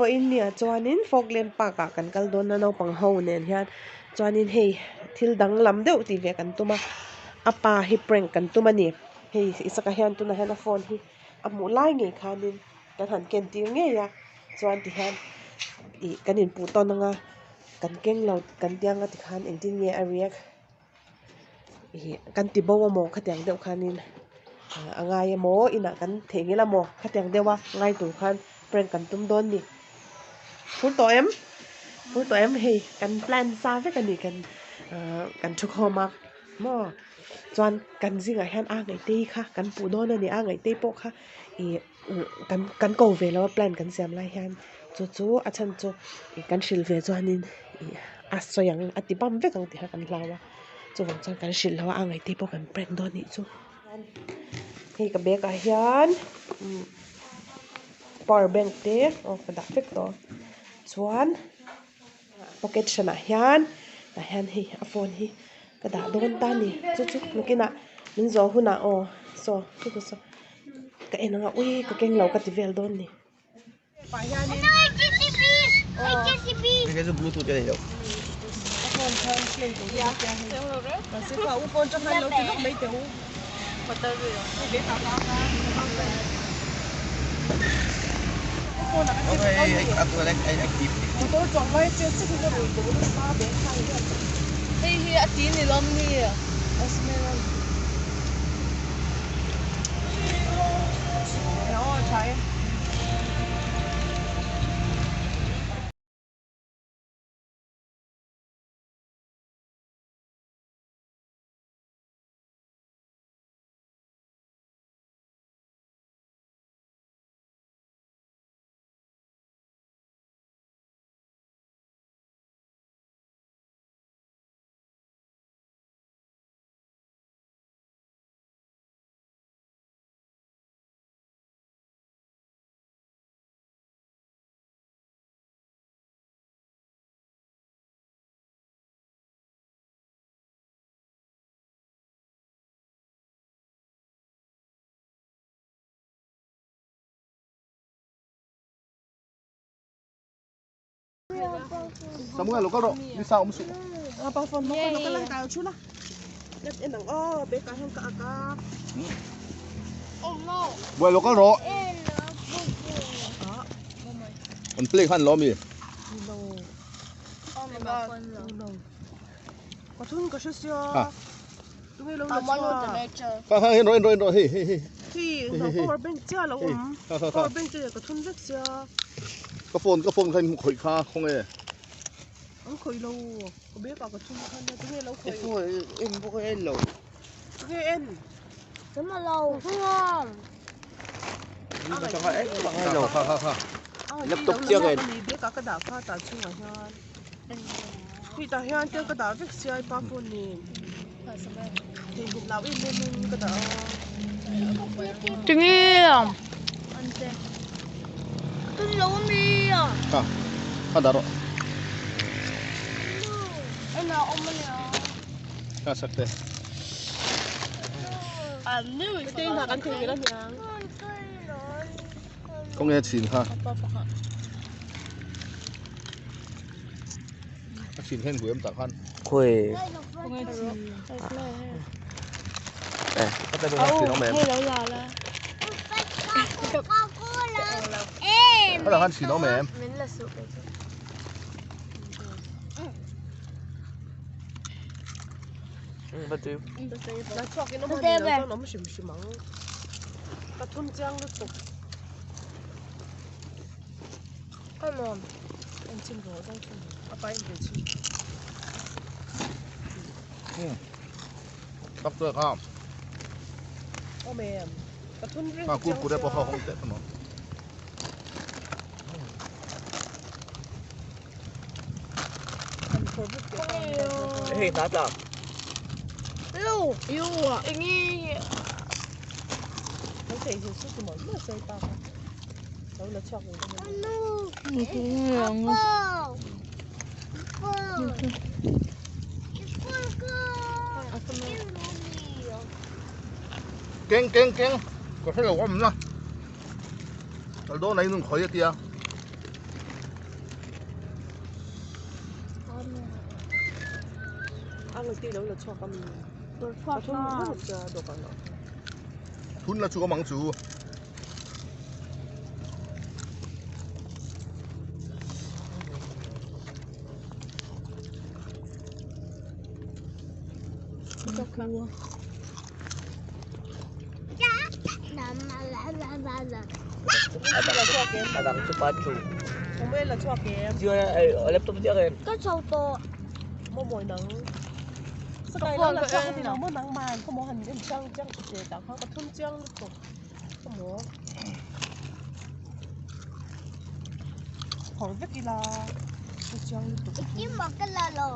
Vawiin ni ah chuanin Folkland park ah kan kal dawn a naupang ho nen hian chuanin hei thil danglam deuh tih ve kan tum a a pa hi prank kan tum a ni hei Isaka hian tunah hian a phone hi a hmuh lai ngei khanin kan han ken tir ngei a chuan tihian ih kan inpuh tawn ang a kan keng lo kan tia nga tikhan engtin nge a react. Ih kan ti bo amaw khatiang deuh khanin a ngai emaw inah kan theihnghilh amaw khatiang deuha ngai tur khan prank kan tum dawn ni phur tawh em phur tawh em hei kan plan sa vek a ni kan ahh kan thu khawm a maw chuan kan zingah hian a ngaihtei kha kan puh dawn a ni a ngaihtei pawh kha ih kan kan ko ve lo a plan kan siam lai hian chu chu a chhan chu ih kan hrilh ve chuanin ih a sawi ang a ti bam vek ang tih kha kan hlau a chuvang chuan kan hrilh lo a a ngaihte pawh kan prank dawn anih chu hei ka bag ah hian umm power bank te aw ka dah vek tawh chuan pocket hranah hian tah hian hei a phone hi ka dah dawn ta a ni chu chu nakinah min zawh hunah aw saw chu chu saw ka en ang a ui ka keng lo ka ti vel dawn ni. Hei hi a ti ni lawm ni? Samuel lo kal rawh ni sa awm suh. Pa phone lo kal lo kal ta chu la. Let en ang aw be ka hian ka ak a. Oh no. Buai lo kal rawh. An play khan lo mi. No. Oh my god. No. Ka thun ka hre sia. Ha. Tunge lo la chua. Kha kha en rawh en rawh en rawh hei hei hei. Khi power bank chia lo awm. Power bank chia ka thun vek sia. Ka phone ka phone kha in khawih kha khaw nge. An khawih lo ka bag ah ka thun kha nia tunge lo khawih. En bawk a en lo. Tunge en. Tama lo huam. Kha kha kha. Laptop chiang en. Bag ah ka dah kha tah chungah hian. Hei tah hian tel ka dah vek sia i pa phone nen. Theihnghilh lau em em in ka dah a. Tinge Tun lo mi a. Kha kha dah rawh. Ena awm a nia. Kha sak te. Te hna kan theihnghilh a niang. Khawnge chhin kha. A chhin hian buai awm tak khan. Khawi. Eh, ka ta bawk chhin awm em. Ka ta khan chhin awm em. La chhuak in awm a ni lo chuan awm hrim hrim ang. Ka thun chiang lutuk. En chhin rawh dang chhin a pa in ve chhin. Tak chu kha. Awm em. Ka thun ring Kha kurkure pawh kha hawng teh maw. Hei hna tla. Lu. Yu. Engi. Kan thei hi chu ti mawlh mawlh sei pa kha. Lo la chhuak ve dawn a ni. Keng keng keng ka hre lo awm na. Kal dawn a in khawih a tia. Thun la chu awm ang chu. A dang chu pa chu. Laptop chiah em. Ka chho tawh. Engtin ka la lo.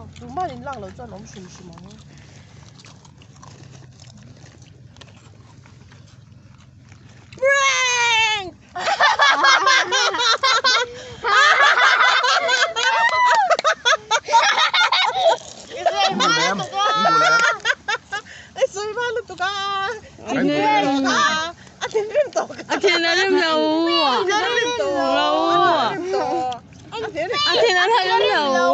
A thin a rim lo. Lo. A thin a rim lo.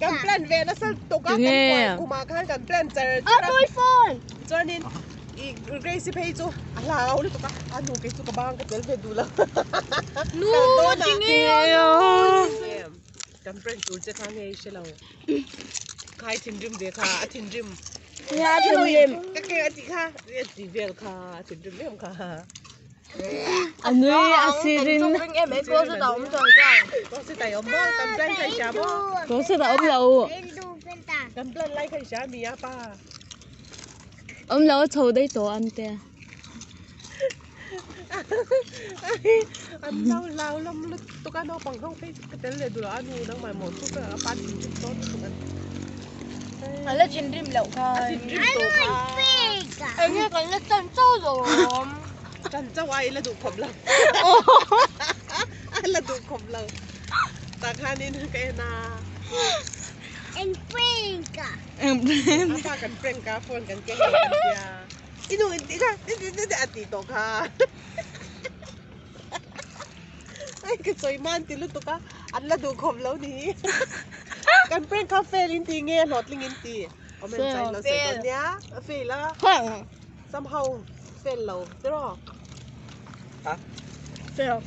Kan plan ve nasa tuk a kan kual kumah khan kan plan char char a chuanin i Grace-i phei chu a hlau lutuk a a nu kei chu ka bang ka tel ve duh lo kal dawn a kan prank tur che kha nge i hre lo khai thinrim ve kha a thinrim ka keng a tih kha a ti vel kha a thinrim em kha. A nui a sirin. Closet a awm lo. Awm lo a chho daih tawh an tia. A la thinrim loh kha. Enge kan la chan chauh zawm. Chan chauh a i la duh khawp lo. A la duh khawp lo. Tah khanin ka en a. Eng prank a. Eng prank. A pa kan prank a phone kan keng lo kan tia. I nu in tih kha ti ti ti a tih tawh kha. Ai ka sawi man ti lutuk a an la duh khawp lo ni. Kan prank kha fail in ti nge hlawhtling in ti. Comment chuan in lo sawi dawn nia. A fail a. Somehow fail lo tiraw? Ha? Fail.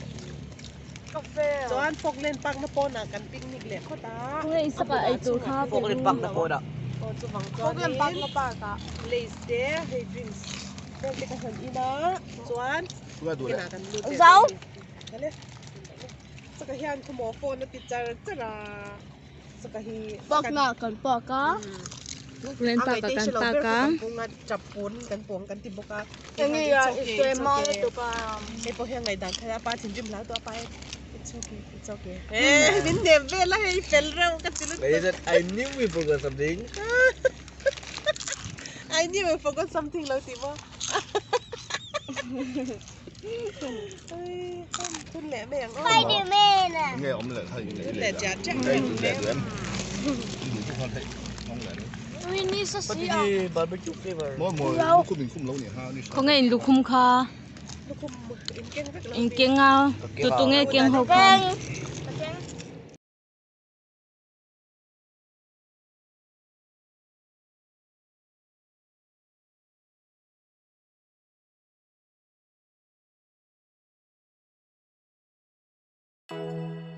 Ka fail. Chuan Falkland Park na pawnah kan picnic leh phawt a. Khawnge i sapa ei tur kha Falkland Park na pawnah. Aw chuvang chuanin Falkland Park na park ah. Lays te hei drinks vel te ka han in a chuan kinah kan lut leh Zau. Hale. Chaka hian khumaw phone a ti char char a. Chaka hi Park na kan park a. Falkland Park ah kan park a. Kan pung a chapun kan pawng kan ti bawk a. Enge ya i sawi ma lutuk a. Hei pawh hian ngaihdan kha a pa thinrim hlau tawh a pa it's okay it's okay. Eh min nem vel a hei fel reuh ka ti lutuk. I knew we forgot something. I knew we forgot something lo ti maw. Thun leh mai ang aw. Spiderman. Nge awm leh kha in Thun leh chiah chiah mai ang leh em. Barbecue flavor. Mo mo lukhum in khum lo ni ha ni. Khawnge in lukhum kha. Lukhum in keng vek lo. In keng a. Tu tu nge keng ho kha.